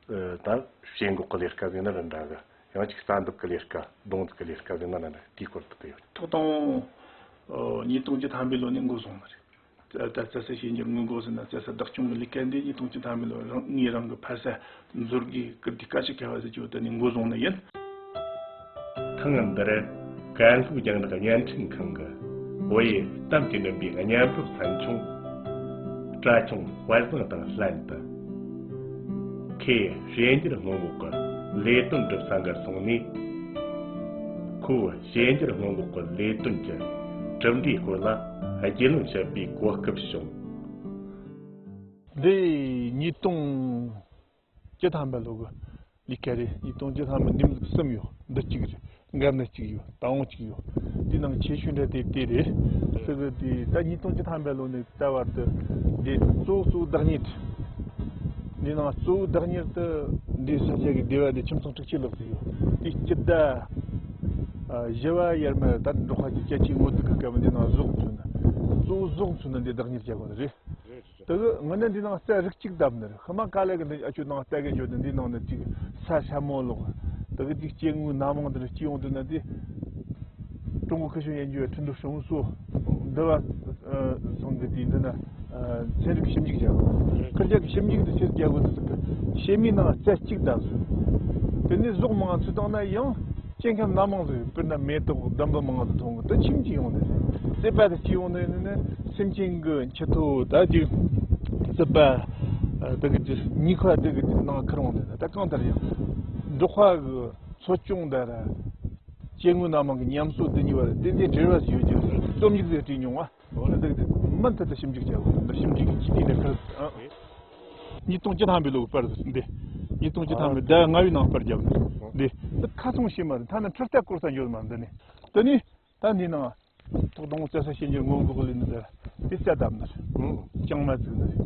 ད་བྱེད་འགོ་གི་ལས་ཀ་ཟེར་ན་ར་འདྲ་གི། ཡང་ཅིག་རྩྭ་འདེབས་གི་ལས་ཀ། སྡོང་འདེབས་གི་ལས་ཀ་ཟེར་ན་ར་འདྲ། དེའི་སྐོར་དུ་དེ་ཡོད། ཐོག་དང་པོ་ཉིས་སྟོང་བཅུ་ཐམ་པའི་ལོ་ནས་འགོ་བཟུང་ནི་རེད། ད་ད་རྩྭ་ས་ཞིབ་འཇུག་དངུལ་འགོ་ཟེར་ན་རྩྭ་ས་བདག་སྐྱོང་གི་ལས་ཀ་འདི་ཉིས་སྟོང་བཅུ་ཐམ་པའི་ལོ་རང་ངས་རང་གི་ཕ་ས་མཛོད་དགེ་ཀིརྟི་ཀ་ཤི་ཀ་བ་ཟེར་གྱི་འོ་དེ་ནས་འགོ་བཟུང་ནི་ཡིན། ཐེངས་འདིར་ཀན་ལྷོའི་རྒྱང་བསྒྲགས་བརྙན་འཕྲིན་ཁང་གི་བོད་ཡིག་གཏམ་གྱི་བདུན་པའི་བརྙན་ཕབ་ཚན་ཆུང་། སྐྲ་ཆུང་དཔལ་བཟང་དང་ལྷན་དུ། ཁོས་བྱས་འགྱུར་སྔོན་འགོག་གི་ལས་དོན་སྒྲུབ་ས་འགར་སོང་ནས། ཁོས་བྱས་འགྱུར་སྔོན་འགོག་གི་ལས་དོན་གྱི་གྲུབ་འབྲས་སྐོར་ལ་རྒྱུས་ལོན་བྱེད་པའི་གོ་སྐབས་བྱུང་། འདི་ཉིས་སྟོང་བཅུ་ཐམ་པ་ལོ་གི་ལས་ཀ་རེད། ཉིས་སྟོང་བཅུ་ཐམ་པ་འདི་མོ་གསུམ་ཡོད། འདི་གཅིག་རེད། འགའ་ནི་གཅིག་ཡོད། ད་འོང་གཅིག་ཡོད། འདི་ནང་ཆེ་ཤོས་འདྲ་དེ་དེ་རེད། དེ་གི་དེ་ད་ཉིས་སྟོང་བཅུ་ཐམ་པ་ལོ་ནས་ད་བར་དུ་འདི་གཙོ་བོ་གཙོ་བོ་བདག་གཉེར། འདི་ནང་གཙོ་བོ་བདག་གཉེར་དུ་འདི་ས་ཆ་གི་སྡེ་བ་འདི་ཁྱིམ་ཚང་དྲུག་ཅུ་ལྷག་ཙམ་ཡོད། དེ་སྤྱི་ཟླ་བཞི་པ་ཡར་མར་ད་འབྲོག་པ་གི་སྐྱེད་ཀྱི་ངོ་དུ་གི་སྐབས་འདི་ནང་ཟོག་འཚོ་ན། གཙོ་བོ་ཟོག་འཚོ་ན་འདི་བདག་གཉེར་བྱ་དགོས་ནི་རེད། དེ་གི་ངོས་ནས་འདི་ནང་རྩྭ་རིགས་གཅིག་བཏབ་ནི་རེད། ཧི་མ་ཀ་ལ་གི་འདི་ཨ་ཆུ་ནང་རྩྭ་གི་འཇོག་ནི་འདི་ནང་ནས་གཅིག་ས་ཤ་མོ་ལོག་དེ་གི་གཅིག་སྐྱེ་དངོས་སྣ་མང་འདི་ནས་སྐྱེ་ཡོང་དུས་ན་འདི་ཀྲུང་གོ་ཁུ་ཤུ་ཡན་ཇུའི་ཁྲིན་ཏུའུ་ཧྲོང་སུ་འདི་བ་སོང་གི་དེ་འདི་ན་ཚན་རིག་ཞིབ་འཇུག་བྱ་དགོས། ཁུར་རྒྱག་གི་ཞིབ་འཇུག་འདི་ཆེད་རྒྱག་དགོས་འདི་ཟིག་གི་ཤེས་མི་ནང་རྩྭ་གཅིག་བཏབ་ཟིག་དེ་ནས་ཟོག་མང་ཚུད་བཏང་ན་ཡང་། སྐྱེ་ཁམས་སྣ་མང་ཟིག་དཔེར་ན་མེ་ཏོག་ལྡུམ་བུ་མང་ཟིག་མཐོང་གི་དེ་ཁྱིམ་གྱི་ཡོང་ནས་རྩིད་པ་དེ་སྐྱེ་ཡོང་ནས་ནི་སེམས་ཅན་གྱི་འཆི་ཐོ་ད་ཅིག་རྩིད་པ་དེ་གི་ཉི་ཁ་དེ་གི་ནང་ཁུར་འོང་ནས་ད་གང་ལྟར་ཡང་འབྲོག་པ་གི་འཚོ་སྐྱོང་དང་ར་སྐྱེ་དངོས་སྣ་མང་གི་ཉམས་གསོ་དེ་གཉིས་བར་ཏན་ཏན་འབྲེལ་བ་ཞིག་ཡོད་ཀྱི་རྩོམ་ཡིག་ཟིག་བྲིས་མྱོང་བ། འོ་ན་འདི་མུ་མཐུད་དུ་ཞིབ་འཇུག་བྱ་དགོས། འདི་ཞིབ་འཇུག་གི་ཆེད་དུ་འདི་ཁུར། ཨ། ཉིས་སྟོང་བཅུ་ཐམ་པའི་ལོའི་པར་འདི། ཉིས་སྟོང་བཅུ་ཐམ་པའི་ཟླ་ལྔ་པའི་ནང་པར་བརྒྱབ་འདི། འདི་ཁ་ཚོན་ཤེས་མ་རེད། ཐ་ན་འཕྲུལ་རྟ་སྐོར་ས་འབྱོར་མ་འདི་ནི། དེ་ནི་ད་འདི་ནང་ ཐོག་དང་པོ་བཙལ་ས་བྱེད་རྒྱུ་སྔོན་འགོག་ལས་ནི་ཟེར། དེ་བཙལ་བཏབ་ནི་རེད། ཨང་། རྐྱང་མ་བཙུགས་ནི་རེད།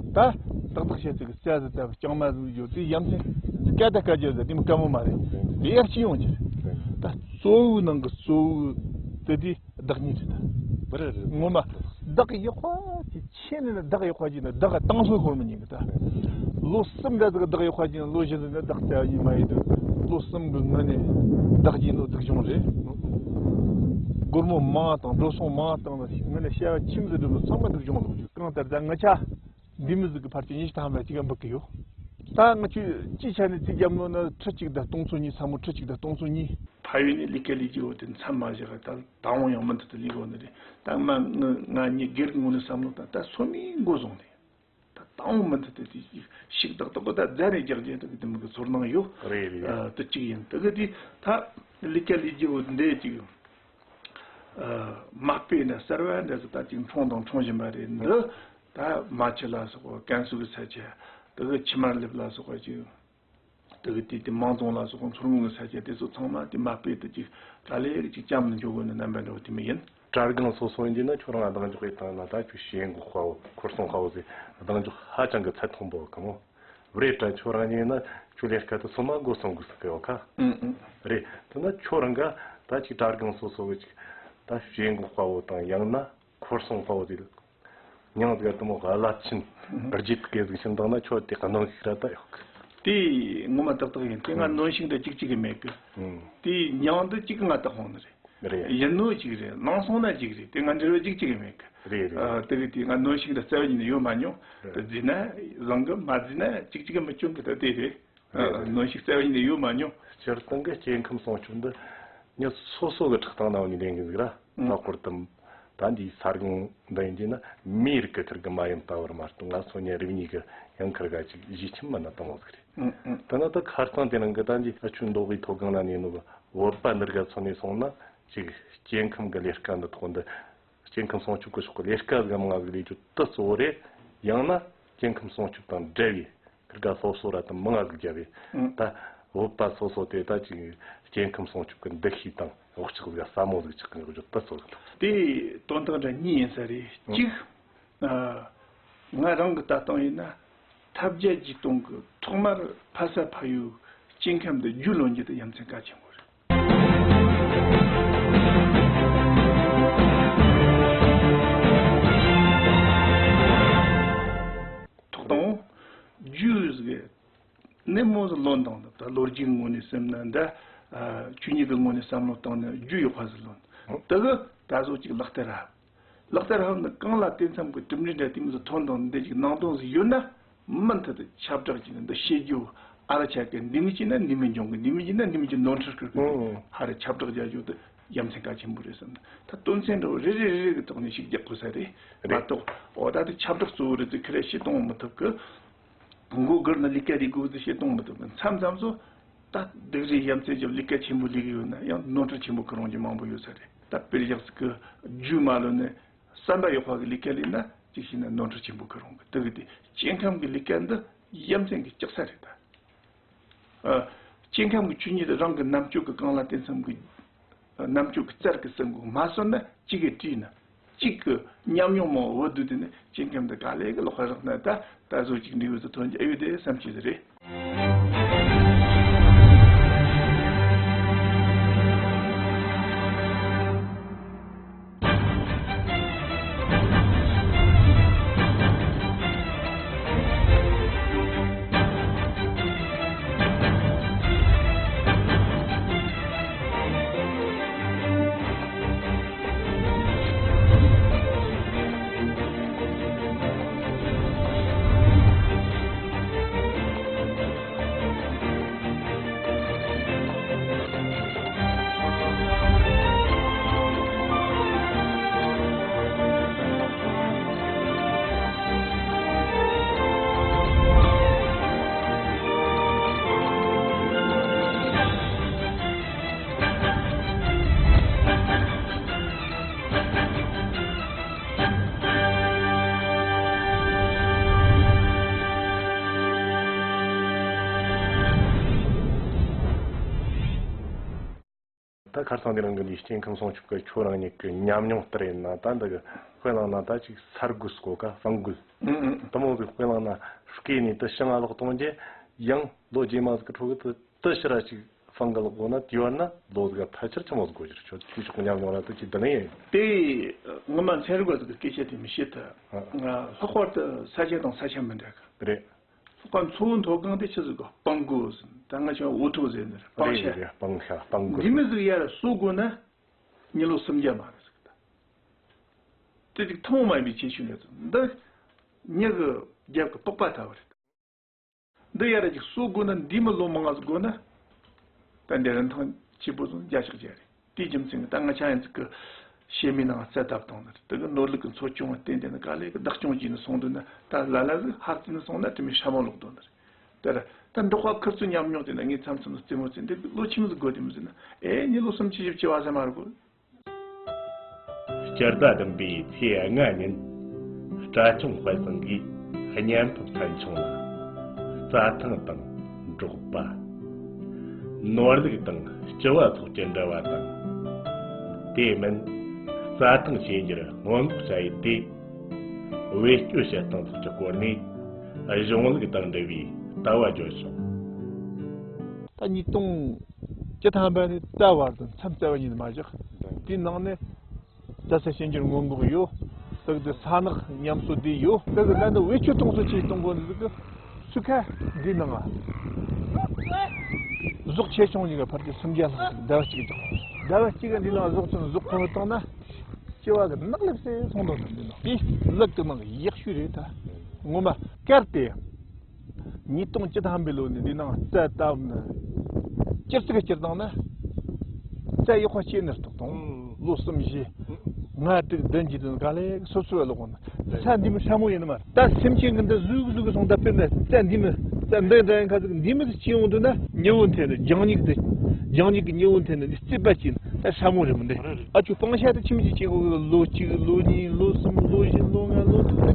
ད་ཏག་ཏག་བྱས་ཚིག་གི་བཙལ་ཟིག་བཙལ་རྐྱང་མ་བཙུགས་རྒྱུ་དེ་ཡ་མཚན་སྐད་ད་སྐད་རྒྱུ་ཟེར་དེ་མི་དཀའ་མོ་མ་རེད། དེ་ཡར་ཅི་ཡོང་རྒྱུ་རེད། ད་གཙོ་བོའི་ནང་གི་གཙོ་བོ་དེ་དེ་བདག་ཉིད་རེད་ད། བུ་རེད་རེད། ངོ་མ་བདག་གི་ཡག་པ་དེ་ཆེ་ནས་ནི་བདག་ཡག་པ་ཅིག་ནི་བདག་ག་བཏང་སྲོལ་ཤོར་མི་ཉན་གི་ད། ལོ་གསུམ་འདྲ་ཟིག་བདག་ཡག་པ་ཅིག་ནི་ལོ་བཞི་ཟིག་ནི་བདག་བཙལ་བ་ཉིད་མ་ཡིན་ད། ལོ་གསུམ་གི་སྔོན་ནས་བདག་གི་ནོ་སྡུག་གྱོང་རེད། སྒོར་མོ་མང་བཏང་འགྲོ་སོང་མང་བཏང་ན་ཞིག་སྔོན་ནས་བཤད་པ་ཁྱིམ་ཟིག་འགྲོ་ལོ་ཚང་མ་སྡུག་གྱོང་ལོག་རྒྱུ། གང་ལྟར་ད་ང་ཆ་འདི་མི་ཟིག་གི་ཕར་ཆེ་ཉིས་ཐང་མ་ཅིག་འབུག་གི་ཡོད། ད་ང་ཆོས་ཅི་ཆ་ནས་ཚིག་རྒྱབ་ནོ་ན་ཁྲི་གཅིག་དང་སྟོང་ཚོ་གཉིས་ས་མོ་ཁྲི་གཅིག་དང་སྟོང་ཚོ་གཉིས། ཕ་ཡུལ་ནས་ལས་ཀ་ལས་རྒྱུ་བོ་དེ་མཚམས་མ་བཞག་ད་ད་འོང་ཡང་མི་འདུག་ཏུ་ལས་གོ་ནི་རེད། ད་ང་ང་ང་ཉིད་སྒེར་གྱི་ངོས་ནས་བསམ་བློ་བཏང་ད་སོ་མའི་མགོ་བཟུང་ནས་ད་ད་འོང་མི་འདུག་ཏུ་དེ་ཞིག་ཏག་ཏག་གོ་ད་རྫ་ནས་རྒྱག་རྒྱུ་ད་གི་དེ་མི་གི་ཚོར་སྣང་ཡོད། རེད་རེད། ཨ་དེ་གཅིག་ཡིན་ད་གི་དེ་ད་ལས་ཀ་ལས་རྒྱུ་བོ་འདི་གཅིག་ཨ་མ་དཔེ་ན་གསར་བ་འདྲ་ཟིག་ད་ཅིག་འཁྲུངས་དང་འཁྲུངས་བཞིན་པ་རེད་འདི། ད་མ་ཆུ་ལ་སོགས་པ་ཀན་སུའུ་གི་ས་ཆ་ད་གི་ཆུ་དམར་ལེབ་ལ་སོགས་པ་ཅིག་ད་གི་དེ་དེ་མང་རྫོང་ལ་སོགས་པ་མཚོ་སྔོན་གི་ས་ཆ་དེ་ཚོ་ཚང་མ་དེ་མ་དཔེ་དུ་ཅིག་ག་ལེ་རེ་ཅིག་ལྕམ་ནི་འཇོག་དགོས་ནི་རྣམ་པ་འདྲ་བོ་དེ་མི་ཡིན། དྲ་སྒང་སོ་སོ་ཡིན་དུས་ན་ཁྱོད་རང་ལ་གདེང་འཇོག་ཡིན་དང་ན་ད་ཁྱོད་ཞེ་འགོག་དཔའ་བོ་ཁོར་སྲུང་དཔའ་བོ་ཟེར་གདེང་འཇོག་ཧ་ཅང་གི་ཚད་མཐོན་པོ་གི་མོ། བུ་རེད་དྲ་ཁྱོད་རང་ཡིན་ན་ཁྱོད་ལས་ཀ་དུ་སོ་མ་འགོ་སོང་དགོས་ཟེར་གི་ཡོད་ཁ། ཨུ་ཨུ། རེད་དེ་ན་ཁྱོད་རང་ག་ད་ཅིག་དྲ་སྒང་སོ་སོ་གི་ཅིག་ད་ཞེ་འགོག་དཔའ་བོ་དང་ཡང་ན་ཁོར་སྲུང་དཔའ་བོ་ཟེར། མྱིང་ཟིག་དུ་མོ་རླབས་ཆེན་རྒྱུད་སྐད་ཟིག་ཕྱིན་བཏང་ན་ཁྱོད་དེ་ག་གནོན་ཤིག་ར་ད་ཡོད་གི། དེ་ངོ་མ་ཏག་ཏག་ཡིན། དེ་ང་གནོན་ཤིག་འདྲ་གཅིག་གཅིག་གི་མེད་གི། ཨུམ། དེ་མྱིང་འདི་གཅིག་ང་ཏག་ཧོང་ནི་རེད། རེད། ཡིན་ནོ་གཅིག་རེད། ལངས་སོང་ན་གཅིག་རེད། དེ་ང་འབྲེལ་བ་གཅིག་གཅིག་གི་མེད་གི། རེད་རེད། ཨ་དེ་གི་དེ་ང་གནོན་ཤིག་འདྲ་རྩ་བ་ཉིད་ནས་ཡོད་མ་མྱོང་། རེད། དེ་བརྫིས་ན་བཟང་གི་མ་བརྫིས་ན་གཅིག་གཅིག་གི་མི་སྐྱོན་གི་ད་དེ་རེད། རེད་རེད། གནོན་ཤུགས་རྩ་བ་ཉིད་ནས་ཡོད་མ་མྱོང་། སྤྱིར་བཏང་གི་སྐྱེ་ཁམས་སྲུང་སྐྱོབ་འདི་མྱི་སོ་སོ་གི་ཁྲག་དང་སྣང་བ་ནས་ལྡན་གི་ཟིག་ར། ཨང་། ལྷག་པར་དུ་ད་འདིའི་ས་སྒང་འདི་ཡིན་དུས་ན་མིའི་རིགས་ཀྱི་ཁིར་གི་མ་ཡིན་ལྟ་བུར་མ་གཏོགས་ང་སོ་ཉ་རིགས་གཉིས་ཀྱི་ཡང་ཁིར་ག་ཅིག་གཞིས་ཁྱིམ་མིན་ན་དང་བོ་ཟིག་རེད། ཨང་ཨང་། ད་ནི་ད་ཁ་རྩང་དེ་རིང་གི་ད་འདི་ཨ་ཆུ་མདོ་དབུས་མཐོ་སྒང་ན་གནས་ནོ་གི་བོད་པ་འདི་ག་ཚོ་ནས་སོང་ན་ཅིག་སྐྱེ་ཁམས་གི་ལས་ཀ་འདི་ཐོག་འདི། སྐྱེ་ཁམས་སྲུང་སྐྱོབ་ཀྱི་ཕྱོགས་ཀྱི་ལས་ཀ་ཟིག་མང་ཟིག་ལས་རྒྱུ་དེ་གཙོ་བོ་རེད། ཡང་ན་སྐྱེ་ཁམས་སྲུང་སྐྱོབ་དང་འབྲེལ་བའི་ཁིར་ག་སློབ་གསོ་ར་དང་མང་ཟིག་བརྒྱབ་པས། ཨང་། ད་བོད་པ་སོ་སོ་དེ་ད་ཅིག་སྐྱེ་ཁམས་སྲུང་སྐྱོབ་ཀྱི་འདུ་ཤེས་དང་བག་ཆགས་ཟིག་ཟབ་མོ་ཟིག་ཆགས་ཀྱི་རྒྱུ་དེ་གཙོ་བོ་རེད། དེ་དོན་དག་འདྲ་གཉིས་ཡིན་ས་རེད། ཨང་། གཅིག་ཨ། ང་རང་གི་ལྟ་སྟངས་ཡིན་ན་ཐབས་བརྒྱ་ཇུས་སྟོང་གི་ཐོག་མར་ཕ་ས་ཕ་ཡུལ་སྐྱེ་ཁམས་འདི་རྒྱུས་ལོན་རྒྱུ་དེ་ཡ་མཚན་གལ་ཆེན་པོ་རེད། ཐོག་དང་རྒྱུས་ཟིག་ནས་མོ་ཟིག་ལོན་དང་ད་ལོ་རྒྱུས་ངོས་ནས་སེམས་ན་འདྲ། ཆོས་ཉིད་ཀྱི་ངོས་ནས་བསམ་བློ་བཏང་ན་རྒྱུས་ཡོད་པ་ཟིག་ལོན། དེ་གི་ད་གཟོད་ཅིག་ལག་བསྟར་ར། ལག་བསྟར་ཧམ་ནི་གང་ལ་དེ་མཚམས་ཀྱི་གྲུབ་འབྲས་འདྲ་དེ་མོ་ཟིག་ཐོན་དང་འདི་ཅིག་ནང་དོན་ཟིག་ཡོད་ན་མུ་མཐུད་དུ་ཁྱབ་བསྒྲགས་ཀྱིས་ནི་འདི་བཤད་རྒྱུ་ཨ་ར་ཆ་གི་འདི་མི་བྱེད་ན་འདི་མི་འབྱུང་གི། འདི་མི་བྱེད་ན་འདི་མི་བྱེད་ནོར་འཁྲུལ་སྐུར་གི། ཨང་། ཧ་ར་ཁྱབ་བསྒྲགས་རྒྱག་རྒྱུ་དེ་ཡ་མཚན་གལ་ཆེན་པོ་རེད་བསམ་ན། ད་དོན་ཚན་འདྲ་བོ་རེ་རེ་རེ་རེ་གི་ཐོག་ནས་ཞིག་རྒྱག་དགོས་ས་རེད་མ་གཏོགས། འོ་ད་དེ་ཁྱབ་བསྒྲགས་གཙོ་བོ་རེད་ཟེར་ཁི་རེ་བཤད་གཏོང་མི་ཐུབ་གི། མགོ་སྒུར་ན་ལས་ཀ་ལས་དགོས་ཟེར་བཤད་གཏོང་མི་ཐུབ་གི། མཚམས་མཚམས་སུ། ད་སྡུག་རུས་ཡ་མཚན་རྒྱབ་ལས་ཀ་ཆེན་པོ་ལས་གི་ཡོད་ན་ཡང་ནོར་འཁྲུལ་ཆེན་པོ་ཁུར་འོང་རྒྱུ་མང་པོ་ཡོད་ས་རེད། ད་དཔེར་བཞག་ཟིག་གི་རྒྱུས་མ་ལོན་ནས་བསམ་པ་ཡག་པ་གི་ལས་ཀ་ལས་ན་ཅིག་ཤེས་ན་ནོར་འཁྲུལ་ཆེན་པོ་ཁུར་འོང་གི། དེ་གི་དེ་སྐྱེ་ཁམས་གི་ལས་ཀ་འདི་ཡ་མཚན་གི་ལྕགས་ས་རེད་ད། ཨ། སྐྱེ་ཁམས་གི་ཆོས་ཉིད་རང་གི་རྣམ་དཔྱོད་གི་རྐང་ལག་དེ་མཚམས་གི་རྣམ་དཔྱོད་ཀྱི་རྩལ་གྱི་སེམས་ཀྱི་མ་སོན་ན་གཅིག་གིས་བྲིས་ན་གཅིག་གི་ཉམས་མྱོང་མང་བོ་བུད་དུས་དེ་ནི་སྐྱེ་ཁམས་འདི་ག་ལེ་གི་ལོག་པ་རག་ན་ད་ད་གཟོད་ཅིག་འབྲས་བུ་ཟིག་ཐོན་རྒྱུ་ཨེ་ཡོད་དེ་བསམ་གྱི་ཟིག་རེད། ད་ཁར་སང་དེ་རིང་གི་འདིའི་སྐྱེ་ཁམས་སྲུང་སྐྱོབ་ཀྱི་ཁྱོད་རང་ཉིད་ཀྱི་ཉམས་མྱོང་ལྟར་ཡིན་ན། ད་འདི་གི་དཔེ་བླངས་ན་ད་ཅིག་ས་རྒོད་ཟེར་གོ་ག་ཧྥང་རྒོད། ཨང་ཨང་། དེ་མོ་ཟིག་དཔེ་བླངས་ན་བརྐོས་ནས་དེ་ཞིང་ང་ལོག་གཏོང་རྒྱུ་ཡང་ལོ་རྗེས་མ་ཟིག་གི་འཕྲོ་གི་དེ་དེ་ཕྱིར་ར་ཅིག་ཧྥང་གི་ལོག་གོ་ན། དེའི་བར་ན་ལོ་ཟིག་ག་ཕལ་ཆེར་ཆི་མོ་ཟིག་གོ་རྒྱུ་རེད། ཁྱོད་ཁྱོད་ཕྱོགས་ཉམས་མྱོང་ར་དེ་ཅིག་བསྡུ་ལེན་ཡིན། དེ་ངོ་མ་མཚན་རིག་པ་ཟིག་གི་སྐད་ཆ་དེ་མི་བཤད་ཐལ། ཨ། ལྷག་པར་དུ་ས་ཆ་དང་ས་ཆ་མི་འདྲ་གི། རེད། ལྷག་པར་མཚོ་བོད་མཐོ་སྒང་དེ་ཆི་ཟིག་གོ་སྤང་རྒོད་ཟེར། ད་ང་ཆོ་འུ་ཐུག་ཟེར་ནི་རེད། སྤང་རེད་ཤ། རེད། སྤང་ཤ་སྤང་རྒོད། འདི་མི་ཟིག་ཡར་གསོ་དགོས་ན་མི་ལོ་སུམ་བརྒྱ་མ་རེད་ཟིག་ད། དེ་ཅིག་ཐུན་མོང་མ་ཡིན་པའི་ཁྱད་ཆོས་རེད་ཟིག། འདི་མྱི་གི་རྒྱབ་གི་དོགས་པ་ལྟ་བུ་རེད། འདི་ཡར་ཅིག་གསོ་དགོས་ན་འདི་མི་ལོ་མང་ང་ཟིག་དགོས་ན། ད་འདི་རིན་ཐང་ཆེ་པོ་ཟིག་བརྒྱ་ཆ་བརྒྱ་རེད། དེའི་རྒྱུ་མཚན་གྱིས་ད་ང་ཆ་ཡིན་ཟིག་གི་བྱེ་མའི་ནང་རྩྭ་བཏབ་བཏང་ནི་རེད། དེ་གི་ནོར་ལུག་གི་འཚོ་སྐྱོང་བ་བསྟེན་བསྟེན་ནི་ག་ལེ་གི་བདག་སྐྱོང་བྱས་ནི་སོང་དུས་ན། ད་ལ་ལ་ཟིག་ཧར་བརྩིས་ནི་སོང་ན་དེ་མོའི་སྲ་མོ་ལོག་དོན་ནི་རེད། དེ་ར་ད་འབྲོག་པ་ཁུར་ཚོའི་ཉམས་མྱོང་དེ་ན་ངས་མཚམས་མཚམས་རྩེད་མོ་རྩེ་འདི་ལོ་ཆི་མོ་ཟིག་དགོས་དེ་མོ་ཟིག་ན། ཨེ་མི་ལོ་སུམ་ཅུ་བཞི་བཅུ་བ་ཟེར་མ་རེད་གོ། སྤྱི་ཟླ་བདུན་པའི་ཚེས་ལྔ་ཉིན་སྐྲ་ཆུང་དཔལ་བཟང་གིས་གཉན་ཕུག་ཚན་ཆུང་ལ་རྩྭ་ཐང་དང་འབྲོག་པ། ནོར་ལུག་དང་སྤྱི་བ་སོགས་ཀྱི་འབྲེལ་བ་དང་། དེ་མིན་རྩྭ་ཐང་བྱེ་འགྱུར་སྔོན་འགོག་བྱ་ཡུལ་དེ་བེད་སྤྱོད་བྱེད་སྟངས་སོགས་ཀྱི་སྐོར་ནས་གཞུང་ལུགས་དང་འབྲེལ་བའི་ལྟ་བ་བརྗོད་བྱུང་། ད་ཉིས་སྟོང་བཅུ་ཐམ་པ་ནས་ད་བར་དུ་མཚམས་བཅད་པ་ཉིད་མ་བཞག། དེའི་ནང་ནས་རྩྭ་ས་བྱེ་འགྱུར་སྔོན་འགོག་ཡོད། ད་གི་ས་ནག་ཉམས་གསོ་དེ་ཡོད། ད་གི་ད་འདི་བེད་སྤྱོད་གཏོང་ས་ཆེད་གཏོང་དགོས་འདུག་གི། སུ་ཁ་འདི་ནང་ང་ཟོག་ཆེ་ཆུང་གཉིས་ཀ་ཕལ་ཆེར་སུམ་བརྒྱ་ལྷག་ཟླ་བ་གཅིག་བཞག། ཟླ་བ་གཅིག་གི་འདི་ནང་ཟོག་ཆུང་ཟོག་ཁོ་ན་བཏང་ན། སྐྱེ་བ་གི་ནག་ལེབ་སེ་སོང་དང་འདི་ནང་དེ་ལག་གི་ནང་གི་ཡག་ཤོས་རེད་ད། ངོ་མ་སྐར་དེ་ཉིས་སྟོང་བཅུ་ཐམ་པའི་ལོ་ནས་འདི་ནང་རྩྭ་བཏབ་ན། སྤྱིར་ཚིག་སྤྱིར་བཏང་ན་རྩྭ་ཡག་པོ་སྐྱེས་ནས་ཐོག་དང་། ལོ་གསུམ་བཞི་ལྔ་དྲུག་བདུན་གྱི་དོན་ག་ལེ་སོ་སོ་ལ་ལོག་ན། ས་འདི་མི་སྲ་མོ་ཡིན་ནི་མ་རེད། ད་སེམས་ཅན་གྱི་འདི་ཟུག་ཟུག་གི་སོང་། ད་དཔེར་ན་རྩྭ་འདི་མི་རྩྭ་འདི་འདྲ་ཡིན་ཁ་ཟིག་འདི་མི་ཟིག་སྐྱེ་ཡོང་དུས་ན་ཉི་འོད་འཐེན་ནས་རྒྱང་སྙིགས་དེ། རྒྱང་སྙིགས་ཀྱི་ཉི་འོད་འཐེན་ནས་འདི་རྩིད་པ་བྱས་ན་ད་སྲ་མོ་རེད་མི་འདི། ཨ་ཅོ་སྤང་ཤ་དེ་ཁྱིམ་གྱི་སྐྱེ་གོ་གི། ལོ་གཅིག་ལོ་གཉིས་ལོ་གསུམ་ལོ་བཞི་ལོ་ལྔ་ལོ་དྲུག་ད་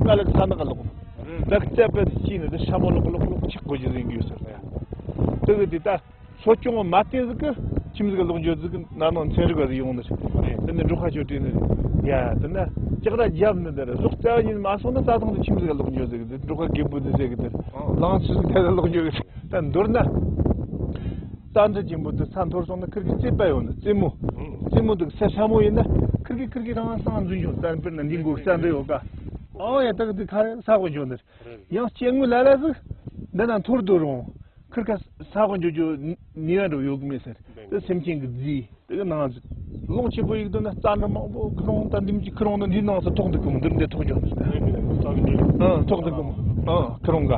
ཀ་ལ་ས་ནག་ལོག་ད་རྩད་པ་དེ་སྐྱེས་ནས་དེ་སྲ་མོ་ལོག་ལོག་ལོག་ཆག་གོ་རྒྱུ་ཟིན་གི་ཡོད་ས་རེད། དེ་གི་དེ་ད་འཚོ་སྐྱོང་བ་མ་བསྟེན་ཟིག་གི་ཁྱིམ་ཟིག་ག་ལོག་འགྱོ་ཟིག་གི་ན་ནང་ཚན་རིག་པ་ཟིག་ཡོང་ནི་རེད། དེ་ནས་འབྲོག་ཁ་ཆོ་དྲིས་ནི་རེད། ཡ་དེ་ན་ལྕགས་ར་རྒྱབ་ནི་དེ་རེད། ཟོག་རྩ་བ་ཉིད་མ་སོང་ན་རྩྭ་ཐང་དུ་ཁྱིམ་ཟིག་ག་ལོག་འགྱོ་ཟིག་གི། འབྲོག་ཁ་རྒད་པོ་དེ་ཟེར་གི་དེ་རེད། ལང་ཚོ་ཟིག་དེ་ལ་ལོག་འགྱོ་གི། ད་མདོར་ན། རྩྭ་འདི་ཆེན་པོ་དེ་ས་མཐོར་སོང་ན་ཁིར་གི་རྩེད་པ་ཡོད་ནི། རྩེད་མོ། རྩེད་མོ་དེ་ས་སྲ་མོ་ཡིན་ན་ཁིར་གི་ཁིར་གི་རང་སང་འཛུལ་འགྱོ། ད་དཔེར་ན་འདི་མགོ་རྩྭ་འདི་ཡོད་ཀ། ཨོ་ཡ་ད་གི་དེ་ཁ་ས་གོ་འགྱོ་ནི། ཡང་སྐྱེ་དངོས་ལ་ལ་ཟིག་འདི་ན་འཐོར་འདུག་རུང་ཁིར་ཁ་ས་གོ་འགྱོ་འགྱོ་ནུས་པ་འགྲོ་ཡོད་གི་མེད་ཟེར། དེ་སེམས་ཅན་གི་རྫས། དེ་གི་ནང་ལོག་ཆེ་པོ་ཡིག་དོན་ན་རྩྭ་འདྲ་མང་པོ་ཁུ་རུང་ད་འདི་མི་གཅིག་ཁུ་རུང་ན་འདི་ནང་ས་ཐོག་འདུག་གི་མོ། འདིར་འདི་ཐོག་འཇོག་འདུག་ད། ཨ་ཐོག་འདུག་གི་མོ། ཨ་ཁུ་རུང་ག།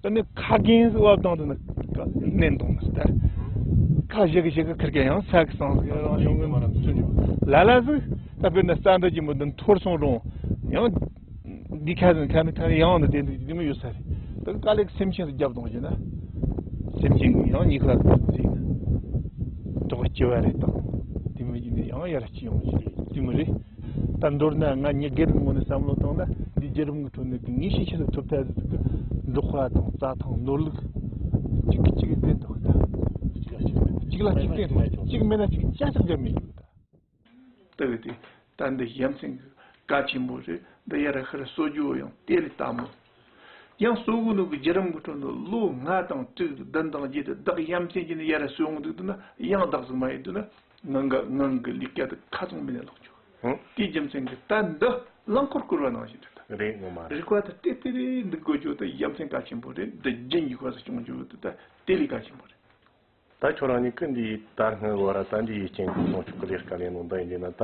དེ་ནས་ཁ་རྒན་ཟིག་བབ་བཏང་དུ་ན་མནན་གཏོང་ནི་ད། ཁ་ཞིག་གི་ཞིག་གི་ཁིར་ག་ཡང་ས་གི་སང་ཟིག་རང་བྱུང་གི་མ་རང་ཚུན་ལ་ལ་ཟིག་ད་དཔེར་ན་རྩྭ་འདྲ་གི་མོ་འདི་འཐོར་སོང་རུང་ཡང་། འདི་ཁ་ཟིན་ཁ་ནི་ཁ་ནི་ཡང་ནི་དེ་འདི་འདི་མི་ཡོད་ས་རེད། ད་དཀའ་ལས་སེམས་ཅན་རྒྱབ་གཏོང་བྱས་ན། སེམས་ཅན་གྱི་ཡང་ཉིག་ལ་ཟིན་ན། དོགས་སྐྱེ་བ་རེད་དང་། དེ་མི་རྒྱུ་ནི་ཡང་ཡར་སྐྱེ་ཡོང་གི་རེད། དེ་མི་རེད། ད་མདོར་ན་ང་ཉི་སྒེར་ངོས་ནས་བསམ་བློ་བཏང་ན་འདི་བརྒྱུད་རིམ་གྱི་ཁྲོད་ནས་ངེས་ཤེས་ཆེ་ས་ཐོབ་ཐབས་ཟིག་གི་འབྲོག་པ་དང་རྩྭ་ཐང་ནོར་ལུག་གཅིག་གིས་གཅིག་གི་བསྟེན་ཐུབ་ད། གཅིག་ལ་གཅིག་བསྟེན་ཐུབ། གཅིག་མེད་ན་གཅིག་ཅག་ཅག་རྒྱབ་མི་ཐུབ་ད། ལྟ་བུ་དེ་ད་འདི་ཡ་མཚན་གྱི་གལ་ཆེན་པོ་རེད། འདི་ཡར་ཁར་གསོ་རྒྱུ་ཡང་དེ་ལས་ལྟ་མོ། ཡང་གསོ་དགོས་ནོ་གི་བརྒྱུད་རིམ་གྱི་ཁྲོད་ནས་ལོ་ལྔ་དང་དྲུག་བདུན་དང་བརྒྱད་དེ་བདག་ཡ་མཚན་གྱི་ནི་ཡར་གསོ་ཡོང་འདུག་འདུག་ན་ཡང་བདག་ཟིག་མ་ཡིན་འདུག་ན་ངང་ག་ངང་གི་ལས་ཀ་དེ་ཁ་ཚང་མིན་ནས་ལོག་ཆོག། ཧུང་། དེའི་རྒྱུ་མཚན་གྱི་ད་འདི་རླངས་འཁོར་བསྐོར་བ་ནང་བཞིན་རེད་ད། རེད་ངོ་མ་རེད། རིག་པ་དེ་ཏེ་ཏེ་རེ་འདུག་དགོས་རྒྱུ་དེ་ཡ་མཚན་གལ་ཆེན་པོ་རེད། འདི་རྒྱུན་གྱི་སྐབས་སུ་སྐྱོང་རྒྱུ་དེ་ད་དེ་ལས་གལ་ཆེན་པོ་རེད། ད་ཁྱོད་རང་ཉིད་ཀྱིས་འདིའི་ད་སྔོན་བར་ད་འདིའི་རྐྱེན་གྱིས་སྲུང་སྐྱོབ་ཀྱི་ལས་ཀ་ལས་ནོ་འདི་ཡིན་གྱི་ན། ད་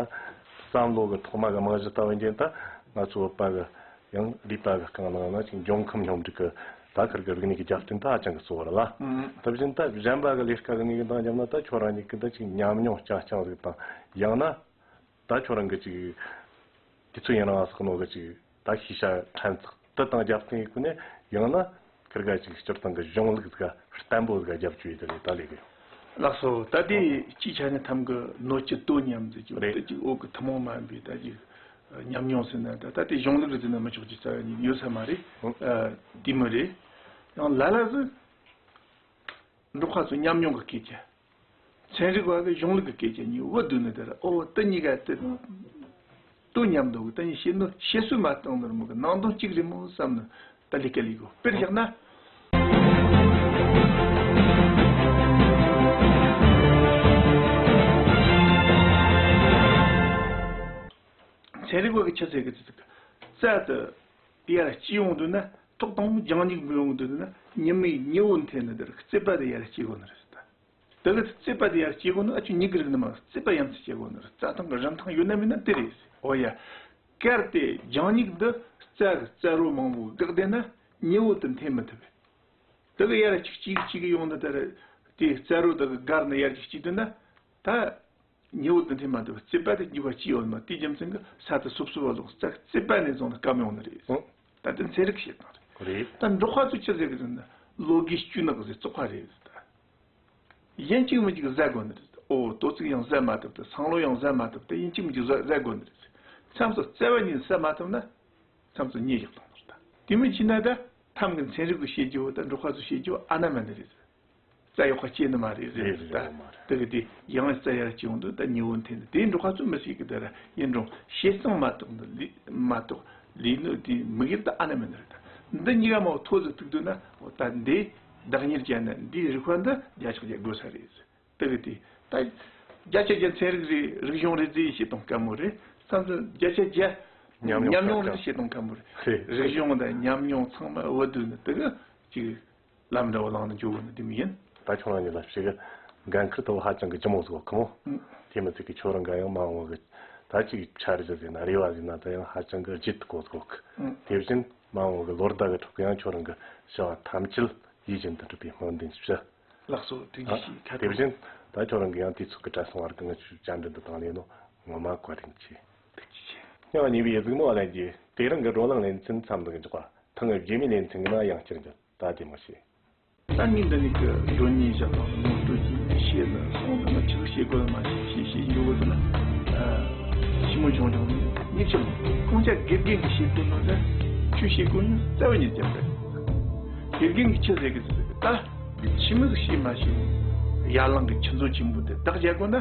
བསམ་བློ་གི་ཐོག་མ་གི་རྨང་གཞི་ལྟ་བུ་ཡིན་གྱི་ན། ད་ང་ཚོ་བོད་པ་གི་ཡང་རིག་པ་གི་རྐང་ལག་ན་ཅིག་འབྱུང་ཁམས་སྙོམས་སྒྲིག་གི་ད་ཁིར་གི་རིག་གནས་ཀྱི་རྒྱབ་རྟེན་ད་ཧ་ཅང་གི་གཙོ་བོ་རེད་ལ། ཨང་། ད་བཞིན་ད་གཞན་པ་གི་ལས་ཀ་གི་ངོས་ཀྱི་འདང་བརྒྱབ་ན། ད་ཁྱོད་རང་ཉིད་ཀྱི་ད་ཅིག་ཉམས་མྱོང་རྐྱང་རྐྱང་ཟིག་དང་། ཡང་ན་ད་ཁྱོད་རང་གི་ཅིག་དུས་ཚོད་ཡུན་རིང་ཟིག་ནོ་གི་ཅིག་ད་ཤེས་བྱ་ཕྲན་ཚེགས་དེ་དང་རྒྱབ་རྟེན་ཡེད་གོ་ནས། ཡང་ན་ཁིར་ག་ཅིག་སྤྱིར་བཏང་གི་གཞུང་ལུགས་ཟིག་བརྟན་པོ་ཟིག་རྒྱབ་བཅོས་ཡེད་དེ་ད་ལས་གི། ལགས་སོ། ད་དེ་སྤྱིའི་ཆ་ནས་ཐམ་གི་ནོར་གྱི་དོ་མཉམ་ཟེར་རྒྱུ་རེད། དེ་ཅིག་འོག་གི་ཐུན་མོང་མ་ཡིན་པའི་ད་ཅིག་ཉམས་མྱོང་ཟེར་ན། ད་ད་དེ་གཞུང་ལུགས་རེད་ཟེར་ན་མི་ཆོག་རྒྱུ་རྩ་བ་ཉིད་ཡོད་ས་མ་རེད། ཨ། དེ་མི་རེད། ཡང་ལ་ལ་ཟིག་འབྲོག་པ་ཚོ་ཉམས་མྱོང་གི་སྐད་ཆ། ཚན་རིག་པ་གི་གཞུང་ལུགས་ཀྱི་སྐད་ཆ་གཉིས་བུ་བསྡུས་ནས་དེར་ཨོ་དེ་གཉིས་ཀ་དེ་དོ་མཉམ་དུ་གི་དེ་གཉིས་བཤད་ནོ་བཤད་སྲོལ་མ་བཏང་ནོར་མོ་གི་ནང་དོན་གཅིག་རེད་མོ་བསམ་ནས་ད་ལས་ཀ་ལས་གོ་དཔེར་བཞག་ན། ཚན་རིག་པ་གི་ཆི་ཟེར་གི་ཚིག་རྩྭ་དེ་ཡར་སྐྱེ་ཡོང་དུས་ན་ཐོག་དང་པོ་རྒྱང་སྙིགས་འབུད་ཡོང་དུས་ན་ཉི་མའི་ཉི་འོད་འཐེན་ནས་དེར་རྩིད་པ་དེ་ཡར་སྐྱེ་གོ་ནི་རེད་ད། དེ་གི་རྩིད་པ་དེ་ཡར་སྐྱེ་གོ་ནི་ཨ་ཆུ་མྱི་གི་རིགས་ནི་མ་རྩིད་པ་ཡང་ཚིག་སྐྱེ་གོ་ནི་རེད། རྩྭ་ཐང་གི་རིན་ཐང་ཡོད་ན་མེད་ན་དེ་རེད། ཨོ་ཡ། གལ་ཏེ་རྒྱང་སྙིགས་འདི་རྩྭ་གི་རྩྭ་རོ་མང་པོ་བཀག་བསྡད་ན་ཉི་འོད་དེ་འཐེན་མི་ཐུབ་པས། དེ་གི་ཡར་གཅིག་གཅིག་གཅིག་གི་ཡོང་ནི་དེ་རེད། དེ་རྩྭ་རོ་དེ་གི་སྒར་ནས་ཡར་གཅིག་གཅིག་དུས་ན་ད། ཉི་འོད་དེ་འཐེན་མ་ཐུབ་པ་རྩིད་པ་དེ་རྒྱུག་པ་ཅི་ཡོད་མ་དེའི་རྒྱུ་མཚན་གྱིས་ས་དེ་སོབ་སོབ་བ་ལོག་རྩ་རྩིད་པ་ནས་བཟུང་ནས་སྐམ་ཡོང་ནི་རེད། ཨང་། ད་དེ་ཚན་རིག་བཤད་སྟངས་རེད། རེད། ད་འབྲོག་པ་ཚོས་ཅི་ཟེར་གི་ཟེར་ན་ལོ་དགུའི་སྐྱུ་ནག་ཟེར་བཙོག་པ་རེད་ཟེར་ད། ཡིན་གཅིག་མིན་གཅིག་ཟ་དགོས་ནི་རེད། ཨོ་དོ་ཚིགས་ཡང་ཟ་མ་ཐུབ་ད་སང་ལོ་ཡང་ཟ་མ་ཐུབ་ད་ཡིན་གཅིག་མིན་གཅིག་ཟ་ཟ་དགོས་ནི་རེད། མཚམས་སུ་རྩ་བ་ཉིད་ཟ་མ་ཐུབ་ན་མཚམས་སུ་མྱི་བཞག་བཏང་ནི་རེད་ད། དེ་མིན་ཕྱིན་ན་ད་ཐམ་གི་ཚན་རིག་གི་བཤད་རྒྱུ་བོ་ད་འབྲོག་པ་ཚོས་བཤད་རྒྱུ་བོ་ཨ་ན་མ་ནི་རེད། རྩྭ་ཡག་པ་སྐྱེས་ནི་མ་རེད་ཟེར་རེད། ད་རེད། དེ་གི་དེ་ཡང་རྩྭ་ཡར་སྐྱེ་ཡོང་དུས་ད་ཉི་འོད་འཐེན་ནས་དེ་འབྲོག་པ་ཚོས་མི་ཤེས་གི་ད་ར་ཡིན་རུང་བཤད་སྟངས་མ་གཏོགས་འདི་ལས་མ་གཏོགས་ལས་ནོ་དེ་མི་གིར་ད་ཨ་ན་མེད་ནི་རེད། ད་འདི་གཉིས་ཀ་མ་ཐོ་ཟིག་ཐུག་དུས་ན་འོ་ད་འདི་བདག་གཉེར་བྱས་ན་འདིའི་རིག་པ་འདི་བརྒྱ་ཆ་བརྒྱ་དགོས་ས་རེད་ཟེར། དེ་གི་དེ་ད་བརྒྱ་ཆ་བརྒྱ་ཚན་རིག་རེད། རིག་གཞུང་རེད་ཟེར་བཤད་སྟངས་དཀའ་མོ་རེད། མཚམས་མཚམས་བརྒྱ་ཆ་བརྒྱ་ཉམས་མྱོང་ཉམས་མྱོང་རེད་ཟེར་བཤད་སྟངས་དཀའ་མོ་རེད། རེད། རིག་གཞུང་དང་ཉམས་མྱོང་ཚང་མ་བུ་བསྡུས་ནས་དེ་གི་ཅིག་ལམ་འདྲ་བོ་བླངས་ནས་འཇུག་དགོས་ནི་དེ་མི་ཡིན། ད་ཁྱོད་རང་ཉིད་ལ་ཞིག་འགན་ཁུར་དུ་ཧ་ཅང་གི་ལྗིད་མོ་ཟིག་གོ་མོ། ཨང་། དེ་མི་ཚད་ཀྱི་ཁྱོད་རང་ག་ཡང་མ་འོངས་གི་ད་ཅིག་འཆར་གཞི་ཟིན་ན་རེ་བ་ཟིན་ན་ད་ཡང་ཧ་ཅང་གི་ལྗིད་གོ་ཟིག་གོ་གི། ཨང་། དེ་བཞིན་མ་འོངས་གི་ལོ་ཟླ་གི་ཁྲོད་ཀྱི་ཡང་ཁྱོད་རང་གི་བྱ་བ་ཐམས་ཅད་ཡིད་བཞིན་དུ་འགྲུབ་པའི་སྨོན་འདུན་ཞུ། ལགས་སོ། ཐུགས་རྗེ་ཆེ། ཁ་དེ་བཞིན་ད་ཁྱོད་རང་གི་ཡང་དུས་ཚོད་ཀྱི་བཀྲ་ཤིས་བར་གི་ང་ཆོས་བཅར་འདྲི་འདི་དང་ལས་ནོ་ངོ་མ་བཀའ་དྲིན་ཆེ། ཐུགས་རྗེ་ཆེ། སྙིང་ཉེ་བའི་གཟིགས་མོ་བ་ལན་གྱིས་དེ་རིང་གི་བགྲོ་གླེང་ལེ་ཚན་མཚམས་འདི་གི་འཇོག་པ། ཐེངས་བརྒྱད་མའི་ལེ་ཚན་ན་ཡང་བསྐྱར་མཇལ། ད་བདེ་མོ་བྱོས། ད་ངས་འདི་ནས་ཀྱི་སྒྲོན་ཉིན་བཞག་དང་ངོ་སྤྲོད་ཀྱི་བཤད་ལ་སོང་དུ་ན་ཆི་ཟིག་བྱེད་དགོས་མ་བྱེད་བྱེད་བྱེད་འཇོག་གི་ན། ཞི་མོ་ཆུང་ཆུང་ནས་ཉིག་ཆེ་ཁོང་ཅག་དགེ་རྒན་གྱི་བྱེད་དགོས་ནོ་ད་ཆོས་བྱེད་དགོས་ནི་རྩ་བ་ཉིད་ཀྱང་རེད། དགེ་རྒན་གྱི་ཆི་ཟེར་གི་ཟེར་གི་ད་ཆི་མོ་ཟིག་བྱེད་མ་བྱེད་ཡར་ལངས་གི་ཆུ་མཛོད་ཆེན་པོ་དེ་བདག་རྒྱག་དགོས་ན།